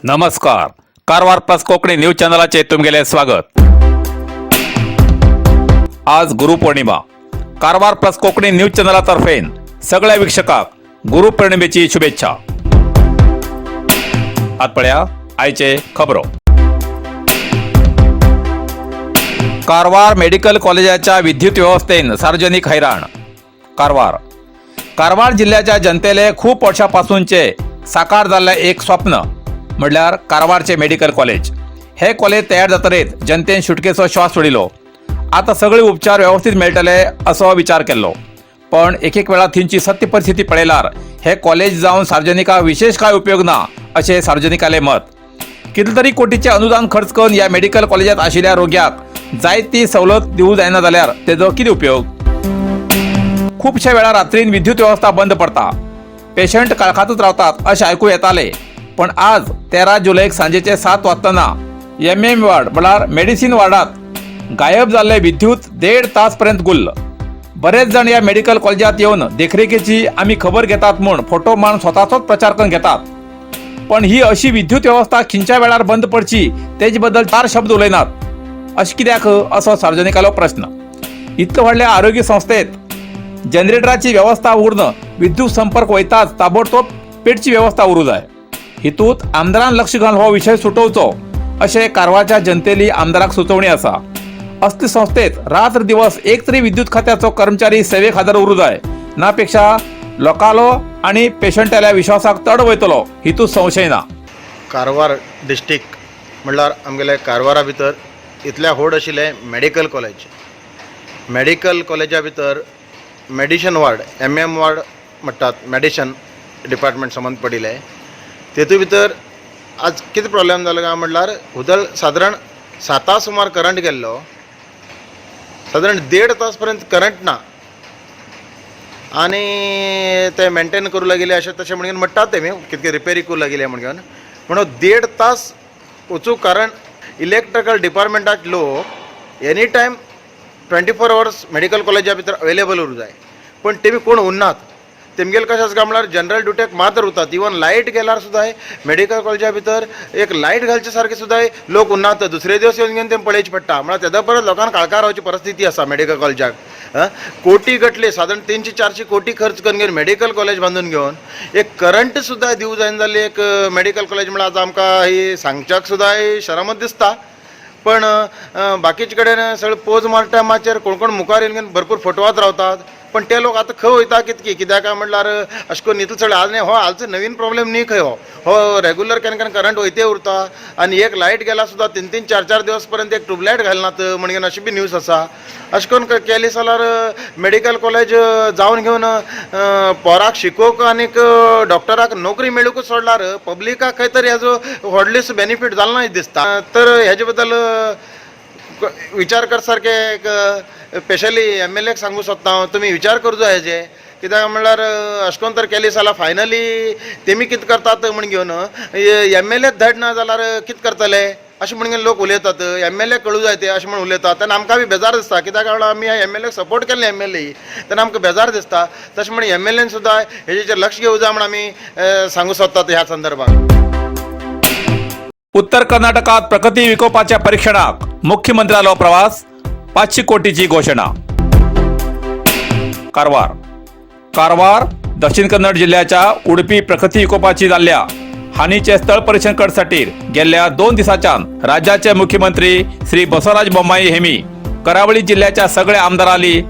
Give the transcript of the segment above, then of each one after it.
नमस्कार, Karwar plus Konkani news चॅनलाचे तुमगेले स्वागत. आज गुरुपौर्णिमा. कारवार प्लस कोकणी न्यूज चॅनलातर्फे सगळ्या वीक्षकाक गुरुपौर्णिमेची शुभेच्छा. आत पळया आयचे खबरो. कारवार मेडिकल कॉलेजाच्या विद्युत व्यवस्थेन सार्वजनिक हैराण. कारवार. कारवार जिल्ह्याच्या जनतेले खूप वर्षापासूनचे साकार जाल्लें एक स्वप्न म्हणल्यार कारवारचे मेडिकल कॉलेज. हे कॉलेज तयार जातरीत जनतेन सुटकेचो श्वास सोडिलो. आतां सगळे उपचार व्यवस्थीत मेळटले असो विचार केल्लो, पण एक एक वेळा थंयची सत्य परिस्थिती पळयल्यार हे कॉलेज जावन सार्वजनिकाक विशेष काय उपयोग ना अशें सार्वजनिकालें मत. कितले तरी कोटीचे अनुदान खर्च करून ह्या मेडिकल कॉलेजात आशिल्ल्या रोग्याक जाय ती सवलत दिवूं जायना जाल्यार तेजो कितें उपयोग? खुबशा वेळा रात्रीन विद्युत व्यवस्था बंद पडता, पेशंट काळखातच रावतात अशें आयकूं येतालें. पण आज 13 जुलैक सांजेचे 7 वाजताना एम एम वार्ड म्हळ्यार मेडिसीन वार्डात गायब जाल्ले विद्युत देड तास पर्यंत गुल्ल. बरेच जण या मेडिकल कॉलेजात येवन देखरेखीची आमी खबर घेतात म्हूण फोटो मारून स्वताचोच प्रचार करून घेतात. पण ही अशी विद्युत व्यवस्था खंयच्या वेळार बंद पडची तेजे बद्दल चार शब्द उलयनात. अशें कित्याक असो सार्वजनिकालो प्रश्न. इतले व्हडल्या आरोग्य संस्थेत जनरेटराची व्यवस्था उरून विद्युत संपर्क वयताच ताबडतोब पेटची व्यवस्था उरूं जाय. हितूत आमदारान लक्ष घालून हो विशय सुटोवचो अशें कारवारच्या जनतेली आमदाराक सुचोवणी आसा. असले संस्थेत रात्र दिवस एक तरी विद्युत खात्याचो कर्मचारी सेवेक हजर उरूं जाय, ना पेक्षा लोकालो आनी पेशंटाल्या विश्वासाक तड वयतलो हितूत संशय ना. कारवार डिस्ट्रिक्ट म्हणल्यार आमगेले कारवारा भितर इतल्या व्हड आशिल्लें मेडिकल कॉलेज. मेडिकल कॉलेजा भितर medicine ward, M M ward म्हणटात, मेडिसन डिपार्टमेंट संबंद पडिल्लें. तेतू भितर आज कितें प्रॉब्लेम जालो काय म्हणल्यार उदल सादारण 7 सुमार करंट गेल्लो. सादारण देड तास पर्यंत करंट ना आनी ते मेंटेन करूं लागिल्ले अशें तशें म्हणून म्हणटात. तेमी कितके रिपेरी करूं लागिल्ले म्हणून म्हणून देड तास वचूं, कारण इलेक्ट्रिकल डिपार्टमेंटाक लोक any time 24 hours medical कॉलेजा भितर अवेलेबल उरूं जाय, पण तेमी कोण उरनात. तेमगेले कशें आसा काय म्हणल्यार जनरल ड्युटेक मात्र उरतात. इवन लायट गेल्यार सुद्दां मेडिकल कॉलेजा भितर एक लायट घालचे सारके सुद्दां लोक उरनात. दुसरे दिवस येवन घेवन तें पळयचें पडटा. म्हळ्यार तेदा परत लोकांक काळकार रावची परिस्थिती आसा मेडिकल कॉलेजाक. कोटी गटले, सादारण 300-400 कोटी खर्च करून घेवन मेडिकल कॉलेज बांदून घेवन एक करंट सुद्दां दिवं जायना जाल्ली एक मेडिकल कॉलेज म्हळ्यार आज आमकां ही सांगच्याक सुद्दां ही शरमच दिसता. पण बाकीचे कडेन सगळे पोज मार्टमाचेर कोण कोण मुखार येवन घेवन भरपूर फोटवात रावतात, पण ते लोक आतां खंय वयता कितकी कित्याक काय म्हणल्यार अशें करून इतलो चड आज न्ही. हो आजचो नवीन प्रॉब्लेम न्ही खंय. हो हो रेगुलर केन्ना केन्ना करंट वयते उरता आनी एक लायट गेल्यार सुद्दां तीन तीन चार चार दिवस पर्यंत एक ट्युबलायट घालनात म्हणून अशी बी न्यूज आसा. अशें करून केली जाल्यार मेडिकल कॉलेज जावन घेवन पोराक शिकोवंक आनीक डॉक्टराक नोकरी मेळूंकच सोडल्यार पब्लिकाक खंय तरी हेजो व्हडलेसो बेनिफीट जालो ना दिसता. तर हेजे बद्दल विचार कर सारके एक स्पेशली एमएलएक सांगूं सोदता हांव, तुमी विचार करूं जाय हेजे. कित्याक म्हणल्यार अशें करून तर केली जाल्यार फायनली तेमी कितें करतात म्हण घेवन एमएलए धड ना जाल्यार कितें करतले अशें म्हणून लोक उलयतात. एमएलए कळूं जाय ते अशें म्हणून उलयतात तेन्ना आमकां बी बेजार दिसता. कित्याक म्हणल्यार आमी एमएलएक सपोर्ट केल्ले एमएलए, तेन्ना आमकां बेजार दिसता. तशें म्हण एमएलएन सुद्दां हेजेचेर लक्ष घेवं जाय म्हण आमी सांगूं सोदतात ह्या संदर्भात. उत्तर कर्नाटकात प्रकृती विकोपाच्या परीक्षणाक मुख्यमंत्र्यालो प्रवास, 500 कोटीची घोषणा. कारवार. कारवार, दक्षिण कन्नड जिल्ह्याच्या उडपी प्रकृती विकोपाची जाल्ल्या हानीचे स्थळ परीक्षण करसाठी गेल्या 2 दिसाच्यान राज्याचे मुख्यमंत्री श्री बसवराज बोम्माई हेमी करावळी जिल्ह्याच्या सगळ्या आमदारांनी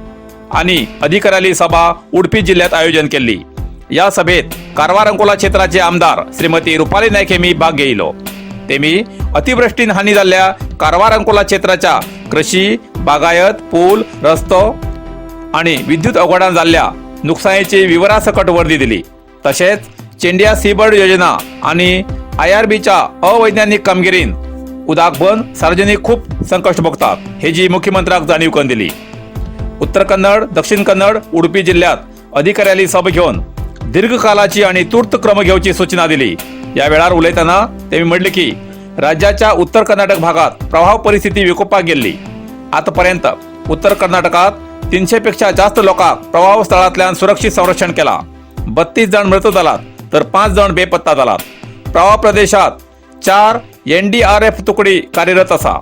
आणि अधिकाऱ्यांनी सभा उडपी जिल्ह्यात आयोजन केली. या सभेत कारवार अंकोला क्षेत्राचे आमदार श्रीमती रुपाली नाईक हेमी भाग घेयलो. तेमी अतिवृष्टीन हानी जाल्ल्या कारवार अंकोला क्षेत्राच्या कृषी, बागायत, पूल, रस्तो आणि विद्युत अवघडान जाल्ल्या नुकसानीची विवरासकट वर्दी दिली. तशेंच चेंडिया सीबर्ड योजना आणि आयआरबीच्या अवैज्ञानिक कामगिरीन उदक बंद सार्वजनिक खूप संकश्ट भोगतात हेजी मुख्यमंत्र्याक जाणीव करून दिली. उत्तर कन्नड, दक्षिण कन्नड, उडपी जिल्ह्यात अधिकाऱ्यांनी सभा घेवन दीर्घकालाची आणि तूर्त क्रम घेवची सूचना दिली. या वेळार उलयतना तेमी म्हणले की राज्याच्या उत्तर कर्नाटक भागात प्रवाह परिस्थिती विकोपाक गेल्ली. आतापर्यंत उत्तर कर्नाटकात 300 पेक्षा जास्त लोकांक प्रवाह स्थळांतल्यान सुरक्षित संरक्षण केला. 32 जण मृत जालात तर 5 जण बेपत्ता जालात. प्रवाह प्रदेशात 4 एनडीआरएफ तुकडी कार्यरत आसा.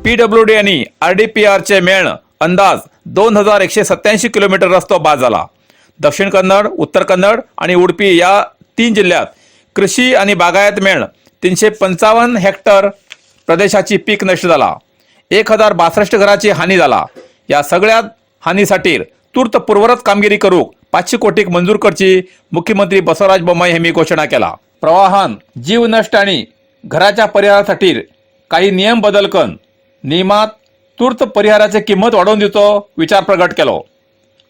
पीडब्ल्यूडी आनी आरडीपीआरचे मेळन अंदाज 2187 किलोमीटर रस्तो बाद जाला. दक्षिण कन्नड, उत्तर कन्नड आणि उडपी या 3 जिल्ह्यात कृषी आणि बागायत मेळन 355 हेक्टर प्रदेशाची पीक नष्ट झाला. 1062 घराची हानी झाला. या सगळ्या हानीसाठी तूर्त पूर्वरत कामगिरी करूक 500 कोटीक मंजूर करची मुख्यमंत्री बसवराज बोम्माई यांनी घोषणा केला. प्रवाहान जीव नष्ट आणि घराच्या परिहारासाठी काही नियम बदल कन नियमात तूर्त परिहाराची किंमत वाडोवन दिवचो विचार प्रगट केलो.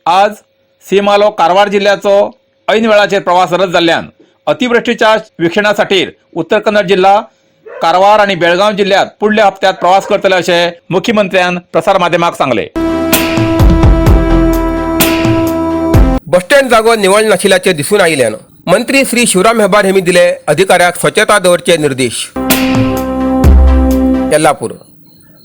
आज सीमालो कारवार जिल्ह्याचो ऐन वेळाचेर प्रवास रद्द जाल्ल्यान अतिवृष्टीच्या विक्षणासाठी उत्तर कन्नड जिल्हा कारवार आणि बेळगाव जिल्ह्यात पुढल्या हप्त्यात प्रवास करतले अशें मुख्यमंत्र्यान प्रसार माध्यमाक सांगले. बसस्टँड जागो निवळ नाशिल्ल्याचें दिसून आयिल्ल्यान मंत्री श्री शिवराम हेब्बार हेमी दिले अधिकाऱ्याक स्वच्छता दवरचे निर्देश. येल्लापूर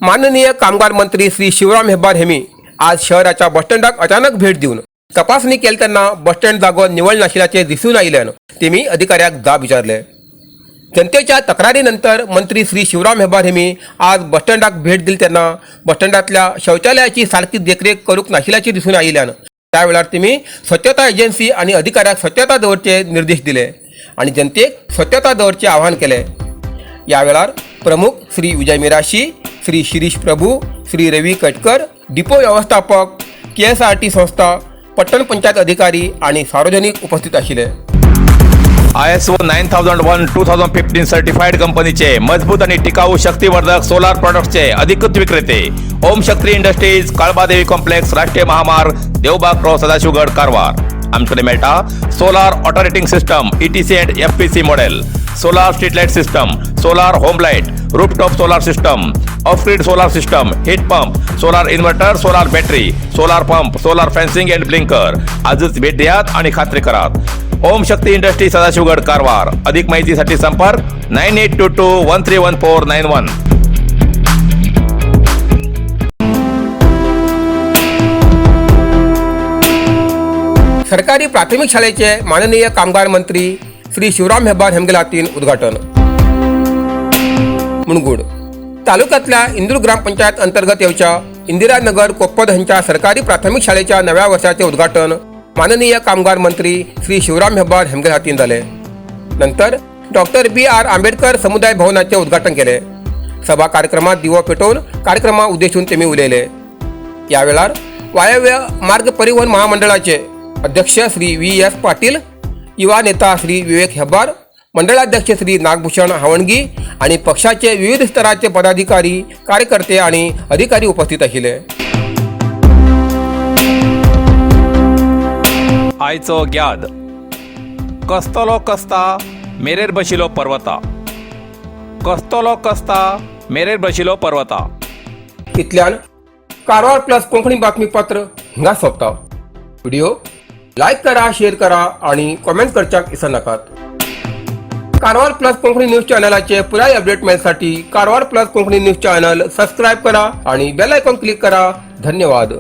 माननीय कामगार मंत्री श्री शिवराम हेब्बार हेमी आज शहराच्या बसस्टँडाक अचानक भेट दिवन तपासणी केली तेन्ना बसस्टँड जागो निवळ नाशिल्ल्याचें दिसून आयिल्ल्यान तेमी अधिकाऱ्याक जाब विचारले. जनतेच्या तक्रारीनंतर मंत्री श्री शिवराम हेब्बार हेमी आज बसस्टँडाक भेट दिली तेन्ना बसस्टँडांतल्या शौचालयाची सारकी देखरेख करूंक नाशिल्ल्याची दिसून आयिल्ल्यान त्या वेळार तेमी स्वच्छता एजन्सी आनी अधिकाऱ्याक स्वच्छता दवरचे निर्देश दिले आनी जनतेक स्वच्छता दवरचे आवाहन केले. या वेळार प्रमुख श्री विजय मिराशी, श्री शिरीष प्रभू, श्री रवी कटकर, डिपो व्यवस्थापक, केएसआरटी संस्था, पट्टण पंचायत अधिकारी आनी सार्वजनिक उपस्थित आशिल्ले. ISO 9001:2015 certified कंपनीचे मजबूत आणि टिकाऊ शक्तिवर्धक सोलार प्रॉडक्ट्सचे अधिकृत विक्रेते ओम शक्ती इंडस्ट्रीज, काळबादेवी कॉम्प्लेक्स, राष्ट्रीय महामार्ग, देवबाग क्रॉस, सदाशिवगड, कारवार. आमच्याकडे मेळटा solar alternating system, ETC and FPC model, solar street light system, solar home light, rooftop solar system, off grid solar system, heat pump, solar inverter, solar battery, solar pump, solar fencing and blinker. आजच भेट द्यात आणि खात्री करात. ओम शक्ती industry, Sadashivgad, Karwar. अधिक माहितीसाठी संपर्क 9822131491. सरकारी प्राथमिक शाळेचे माननीय कामगार मंत्री श्री शिवराम हेब्बार हेमगेला हातीन उद्घाटन. मुणगुड तालुक्यातल्या इंदूर ग्रामपंचायत अंतर्गत येवच्या इंदिरानगर कोप्पद हांच्या सरकारी प्राथमिक शाळेच्या नव्या वर्षाचे उद्घाटन माननीय कामगार मंत्री श्री शिवराम हेब्बार हेमगेल हातीन जाले. नंतर डॉक्टर बी आर आंबेडकर समुदाय भवनाचे उद्घाटन केले. सभा कार्यक्रमात दिवो पेटोवन कार्यक्रमा उद्देशून तेमी उलयले. या वेळार वायव्य मार्ग परिवहन महामंडळाचे अध्यक्ष श्री व्ही एस पाटील, युवा नेता श्री विवेक हेब्बार, मंडळाध्यक्ष श्री नागभूषण हावणगी आणि पक्षाचे विविध स्तराचे पदाधिकारी, कार्यकर्ते आणि अधिकारी उपस्थित आशिल्ले. आयचो ग्याद. कसतलो कसता मेरेर बशिलो पर्वता, कसतलो कसता मेरेर बशिलो पर्वता. इतल्यान कारवार प्लस कोंकणी बातमीपत्र हिंगा सोंपता. व्हिडिओ लायक करा, शेअर करा आणि कॉमेंट करच्याक विसरनाकात. कारवार प्लस कोंकणी न्यूज चॅनलाचे पुराय update मेळसाठी Karwar plus Konkani news channel subscribe करा आणि बेल आयकॉन क्लिक करा. धन्यवाद.